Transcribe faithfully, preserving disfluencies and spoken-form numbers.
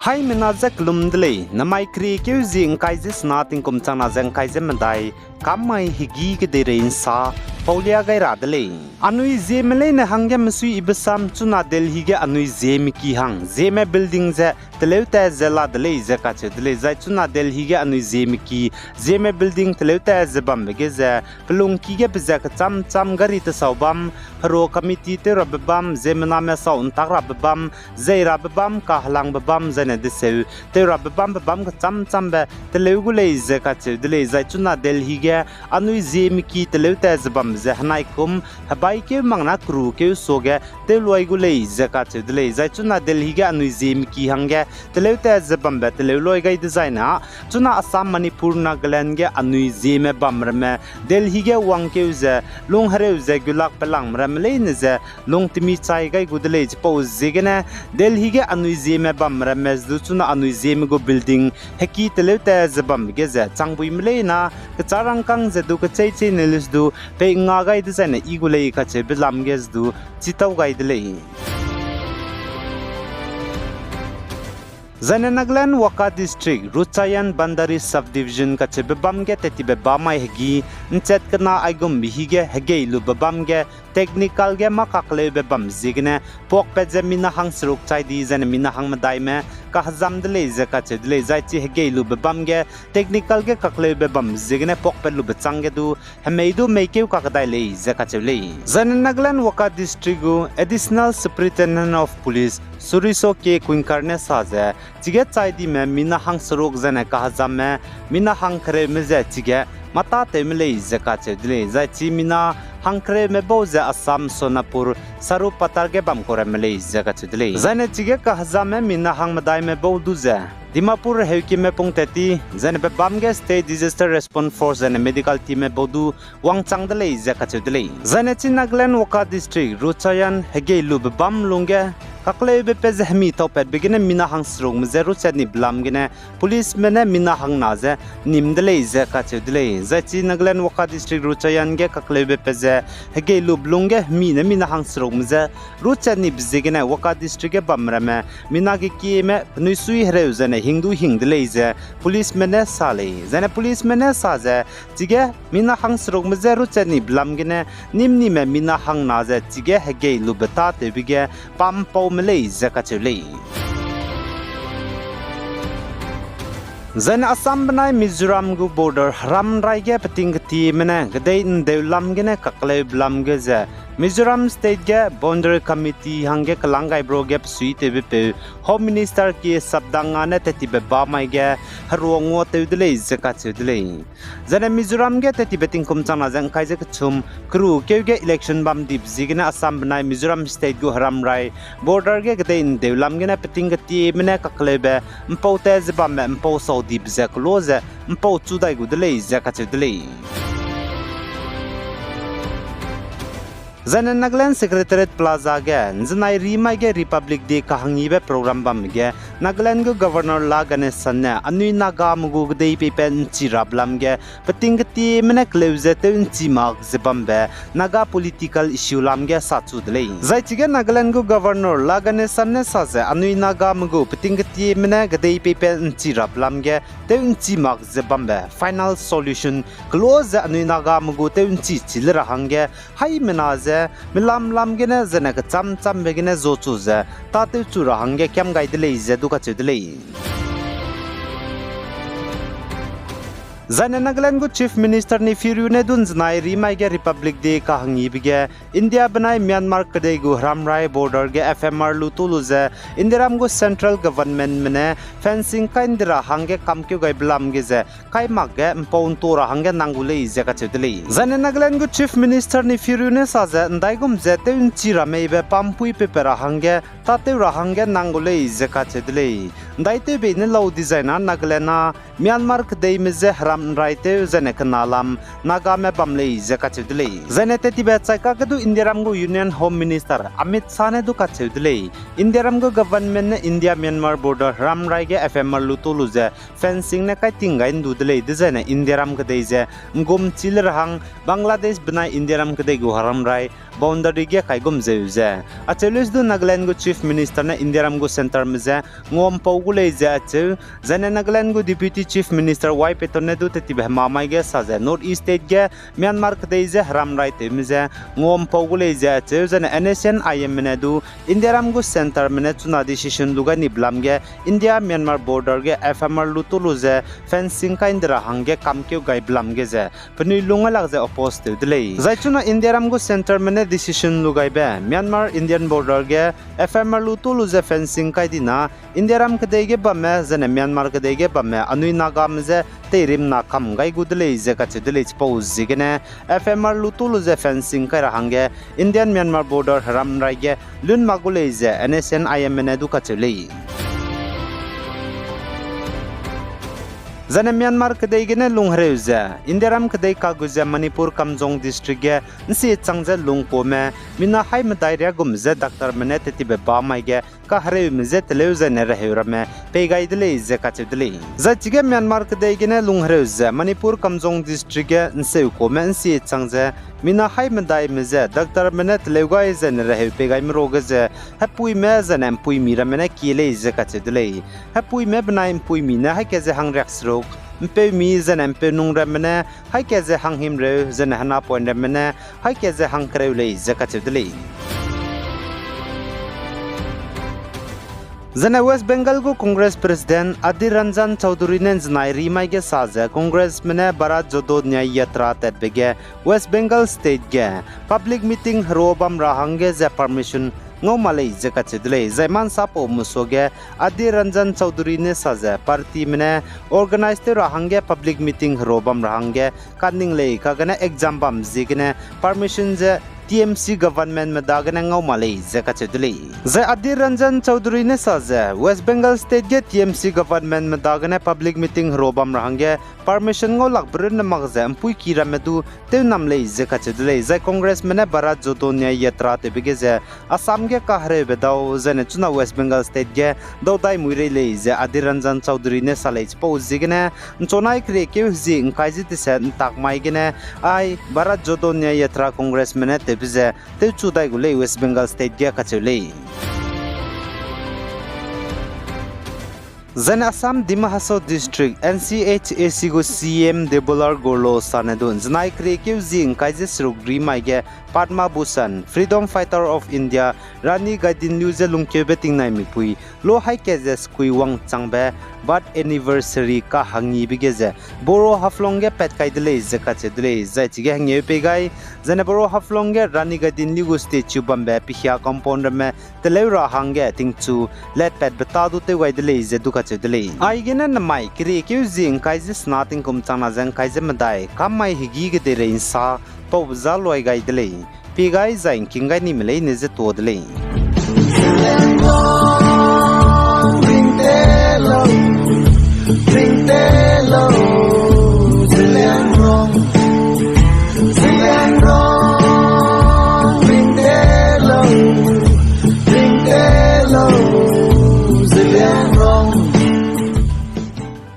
Haimena ze kelum de lei, namai keriekeu zie ’ngkai ze sena tingkum changna ze ’ngkai ze medai, kam mai hegî kedeirei ’nsa paulia gai ra de lei. Anui Zeme leine hangge mesuiyibe sam chuna Delhi ge anui Zeme ki hang Zeme building ze teleu ta ze la de lei ze kacheu de lei. Zai chuna Delhi ge anui Zeme ki, Zeme building teleu ta ze bambe ge ze, pelungki ge pe ze kechâm châm gari tesau bam, herua committee tew rabe bam, ziemmename sau ’ntak rabe bam, zei rabe bam, kahelangbe bam, zaine deseu tew rabe bambe bam kechâm châmbe teleu gu lei ze kacheu de lei. Zai chuna Delhi ge anui Zeme ki teleu ta ze bambe ze henai kum hebaikeu mak na kerukeu suage tewluai gu lei ze kacheu de lei. Zai chuna Delhi ge anui Zeme ki hangge teleu ta ze bambe teleu luai gai dezai na, chuna Assam, Manipur, Nagaland ge anui Zeme bam ramme Delhi ge wangkeu ze lung hereu ze gulak pelangme ramme leine ze lung temi chai gai gu de lei. Chipau ziegene Delhi ge anui Zeme bam ramme ze du chuna anui Zeme gu building heki teleu ta ze bambe ge ze changbuime leina kechârangkâng ze du kecheichei ne lus du pei nga gai dezai ne i gu lei kacheube lam ge ze du chitau gai de lei. Zaine Nagaland Wokha District, Ruchayan Bandari Subdivision kacheube bam ge tettibe bam mai hegî, ’nchat kena aigumbe hige hegei lube bam ge technical ge mâ kakleube bam ziegene puakpat ze mina hangseruk chai di zaine mina hangmedaime kahezam de lei ze kacheu de lei. Zai chi hegei lube bam ge technical ge kakleube bam ziegene puakpat lube châng ge du hemei du meikeu kakdai lei ze kacheu lei. Zaine Nagaland Wokha District gu Additional Superintendent of Police Suriso K Kuinkar ne sa ze, chige chai dime mina hangseruk zaine kahezamme mina hangkereume ze chige mâ tâtewme lei ze kacheu de lei. Zai chi mina hangkereume bau ze Assam, Sonapur, Sarupathar ge bam kau ramme lei ze kacheu de lei. Zaine chige kahezamme mina hangmedaime bau du ze Dimapur heukime pungtat ti, zaine pe bam ge State Disaster Response Force zaine medical teamme bau du wangchang de lei ze kacheu de lei. Zaine chi Nagaland Wokha District, Ruchayan hegei lube bam lungge kakleube pat ze hemi taupatbe gene mina hangserukme ze ruchat nibe lam gene policeme ne mina hangna ze nim de lei ze kacheu de lei. Zai chi Nagaland Wokha District, Ruchayan ge kakleube pat ze hegei lube lungge hemi ne mina hangserukme ze ruchat nibe ziegene Wokha District ge bam ramme mina gekieme penui sui hereu zaine hing du hing de lei ze policeme ne sa lei. Zaine policeme ne sa ze, chige mina hangserukme je ruchat nibe lam gene, nimnime mina hangna ze chige hegei lube tâtewbe ge pampaume lei ze kacheu lei. Zaine Assam benai Mizoram gu border heramrai ge peting ketieme ne kedei ndeu lam gene kakleube lam ge ze, Mizoram State ge Boundary Committee hangge kelang gai bro ge pesuitewbepeu Home Minister K Sapdanga ne tettibe bamai ge herua nguatew de lei ze kacheu de lei. Zaine Mizoram ge tettibe tingkum changna ze ngkai ze kechum, keru keu ge election bam dibe ziegene Assam benai Mizoram State gu heramrai border ge kedei ndeu lam gene peting ketieme ne kakleube mpau tat ze bambe mpau sau dibe ze kelo ze mpau chu dai gu de lei ze kacheu de lei. Zaine Nagaland Secretariat Plaza ge nzenai rimai ge Republic Day kahangyibe program bambe ge Nagaland gu Governor La Ganesan ne anui Nagame gu kedei peipat nchi rabe lam ge peting ketieme ne keleu ze tew nchi mak ze bambe Naga political issue lam ge sa chu de lei. Zai chige Nagaland gu Governor La Ganesan ne sa ze anui Nagame gu peting ketieme ne kedei peipat nchi rabe lam ge tew nchi mak ze bambe final solution kelo ze anui Nagame gu tew nchi chi le ra hangge haimena ze milam lam gene zene kecham chambe gene zo chu ze tâtew chu ra hangge kiam gai de lei ze du kacheu de lei. Zaine Nagaland gu Chief Minister Neiphiu Rio ne du nzenai rimai ge Republic Day kahangyibe ge India benai Myanmar kedei gu heramrai border ge F M R lu tu lu ze Indiaram gu central governmentme ne fencing kai ndi ra hangge kamkeu gaibe lam ge ze kai mak ge mpau nto ra hangge nang gu lei ze kacheu de lei. Zaine Nagaland gu Chief Minister Neiphiu Rio ne sa ze ndaigum ze tew nchi ra meibe pampui pepe ra hangge tâtew ra hangge nang gu lei ze kacheu de lei. Ndaitewbei ne lau dizai na Nagaland na Myanmar kedeime je heram Rai tew zaine kena lam Nagame bam lei ze kacheu de lei. Zaine tettibe chai kak ge du Indiaram gu Union Home Minister Amit Shah ne du kacheu de lei. Indiaram gu government ne India-Myanmar border heramrai ge F M R lu tau lu ze fencing ne kai ting gai ndu de lei, dezaine Indiaram kedei ze nggum chi le ra hang Bangladesh benai Indiaram kedei gu heramrai boundary ge kai gum zeu ze acheu lei. Du Nagaland gu Chief Minister ne Indiaram gu centerme je nguampau gu lei ze acheu, zaine Nagaland gu Deputy Chief Minister Y Patton ne du tettibe hemamai ge sa ze North East state ge Myanmar kedei je heramrai tewme je nguampau gu lei ze acheu, zaine N S C N-IMme ne du Indiaram gu centerme ne chuna decision lu gai ni belam ge India-Myanmar border ge F M R lu tau lu ze fencing kai nde ra hangge kamkeu gai belam ge ze penui lung gai lak ze oppose tew de lei. Zai chuna Indiaram gu centerme ne decision lu gaibe Myanmar-Indian border ge F M R lu tau lu ze fencing kai dina Indiaram kedei ge bamme zaine Myanmar kedei ge bamme anui Nagame je teirimna kam gai gu de lei ze kacheu de lei. Chipau ziegene F M R lu tau lu ze fencing kai ra hangge Indian-Myanmar border heramrai ge lun mak gu lei ze N S C N-IMme ne du kacheu lei. Zaine Myanmar kedei gene lunghereu ze Indiaram kedei kagu ze Manipur Kamjong District ge nsie chang ze lungkuame mina hai medai riagum ze doctorme ne tettibe bamai ge kahereume je teleu zaine reheu ramme pei gai de lei ze kacheu de lei. Zai chige Myanmar kedei gene lunghereu ze Manipur Kamjong District ge nseukuame nsie chang ze mina hai medaime je doctorme ne teleu gai zaine reheu pei gaime ruage ze hepuime zaine mpuimi ramme ne kie lei ze kacheu de lei. Hepuime benai mpuimi ne haî ke ze hangriak seruk, mpeumi zaine mpeunung ramme ne haî ke ze hanghimreu, zaine henapoin ramme ne haî ke ze hangkereu lei ze kacheu de lei. Zaine West Bengal gu Congress President Adhir Ranjan Chaudhary ne nzenai rimai ge sa ze Congressme ne Bharat Jodo Nyay Yatra tatbe ge West Bengal State ge public meeting herua bam ra hangge ze permission ngau ma lei ze kacheu de lei. Zai ma nsapau musuage Adhir Ranjan Chaudhary ne sa ze partyme ne organize tew ra hangge public meeting herua bam ra hangge kaning lei kagene exam bam ziegene permission ze T M C governmentme dagene ngau ma lei ze kacheu de lei. Zai Adhir Ranjan Chaudhary ne sa ze West Bengal State ge T M C governmentme dagene public meeting herua bam ra hangge permission ngau lakbe runne mak ze mpuiki ramme du tew nam lei ze kacheu de lei. Zai Congressme ne Bharat Jodo Nyay Yatra tewbe ge ze Assam ge kahereube dau zaine chuna West Bengal State ge daudai mui rei lei ze Adhir Ranjan Chaudhary ne sa lei. Chipau ziegene nchonai keriekeu hezie ngkai ze tese ntak mai gene ai Bharat Jodo Nyay Yatra Congressme ne tewbe ze tewchu dai gu lei West Bengal State ge kacheu lei. Zaine Assam Dima Hasao District N C H A C gu C M Debolal Gorlosa ne du nzenai keriekeu zie ngkai ze seruk rimai ge Padma Bhushan, Freedom Fighter of India, Rani Gaidinliu je lungkeube tingnai mipui lo haî ke ze sekui wangchangbe birth anniversary kahangibe ge ze Boro Haflong ge pat kai de lei ze kacheu de lei. Zai chige hengeu pei gai, zaine Boro Haflong ge Rani Gaidinliu gu statue bambe pihia compound ramme teleu ra hangge tingchu letpatbe ta du tew gai de lei ze du kacheu de lei. Aigene namai keriekeu zie ngkai ze sena tingkum changna ze ngkai ze medai kam mai hegî kedeirei nsa paube za luai gai de lei. Pie gai zai ngking gai nime leine ze tuâ de lei.